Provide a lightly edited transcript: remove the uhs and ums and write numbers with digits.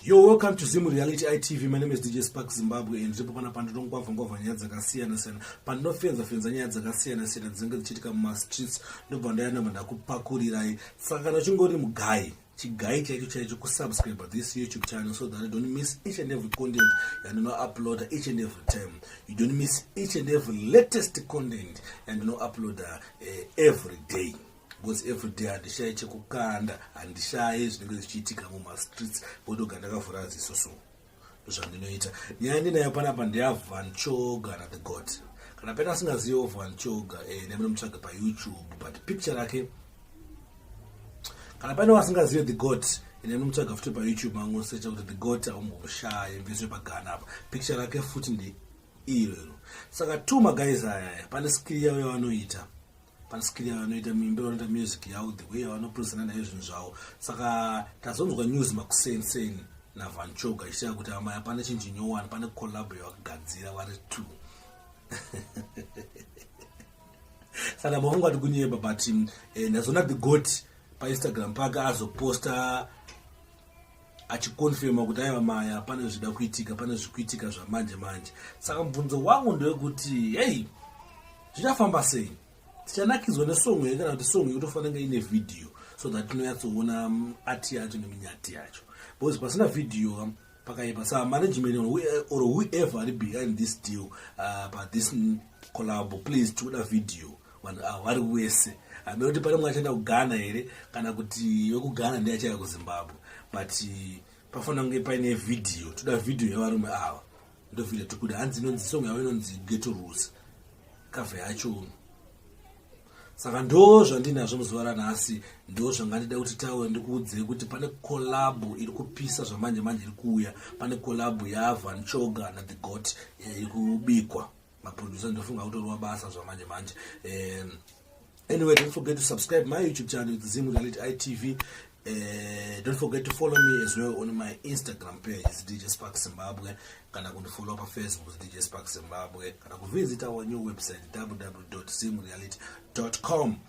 Yo, welcome to Zim Reality ITV. My name is DJ Spark Zimbabwe and ndipo pana pandinongwavha ngwavha nyaya dzakasiyana siyana, pandinofenza fenza nyaya dzakasiyana siyana dzinenge dzichiitika mumastreets, ndobva ndayanamba ndakupakurirai. Saka kana uchingori mugai chigai chaicho chaicho, kusubscribe this YouTube channel so that you don't miss each and every content yandinouploada each and every time. You don't miss each and every latest content yandinouploada every day, because every day handishayi chekukanda, handishayi zvinenge zvichiitika mumastreets, bodoga ndakavhura ziso. So zvandinoita, nyaya ndinayo panapa ndeyaVan Choga naThe Goat. Kana pena asingaziviwo Van Choga, nemunomutsvaga paYouTube, but picture rake. Kana pane vasingazive The Goat, nemunomutsvaga futi paYouTube, mangosecha kuti The Goat, aumbomushaye mveso yepagana apa. Picture rake futi ndeiro. Saka two maguys ayaya pane skill yavo yavanoita, pane skill yavanoita, muimbi vanoita music yavo, the way yavanopresenta nayo zvinhu zvavo. Saka tazonzwa news makusenseni naVan Choga ichitaya kuti amaya pane chinhu chinyowani, pane collab yavakagadzira vari two. Saka mafunga kuti kunyeba, but ndazoona The Goat paInstagram pake azoposta achiconfirma kuti aiwa maya, pane zvida kuitika, pane zvikuitika zvamanje manje. Saka mubvunzo wangu ndewekuti, hei, zvichafamba sei? Tichanakidzwa nesong here, kana kuti song inotofanira kunge ine vhidhiyo so that tinonyatsoona art yacho neminyati yacho? Because pasina vhidhiyo pakaipa. Saka management or whoever ari behind this deal, pathis collab, please, tikuda vhidhiyo. Vanhu ava vari wese, hamene kuti pane mumwe achaenda kuGhana here, kana kuti wekuGhana ndiye achauya kuZimbabwe, but pafanira kunge paine vhidhiyo. Toda vhidhiyo yevarume ava, ndo vhidhiyo tikuda. Hanzi inonzi song yavo inonzi Ghetto Rules, cover yacho. Saka ndo zvandinazvo muzuva ranhasi, ndo zvangandida kuti taure, ndikuudzei kuti pane collab iri kupisa zvamanje manje iri kuuya. Pane collab yaVan Choga naThe Goat iri kubikwa. Maproducer ndofunga kutorwa basa zvamanje manje. Anyway, don't forget to subscribe my YouTube channel with Zim Reality ITV. Don't forget to follow me as well on my Instagram page, it's DJ Spark Zimbabwe, kana kundifollow pafacebook, DJ Spark Zimbabwe, kana kuvisit our new website, www.zimreality.com.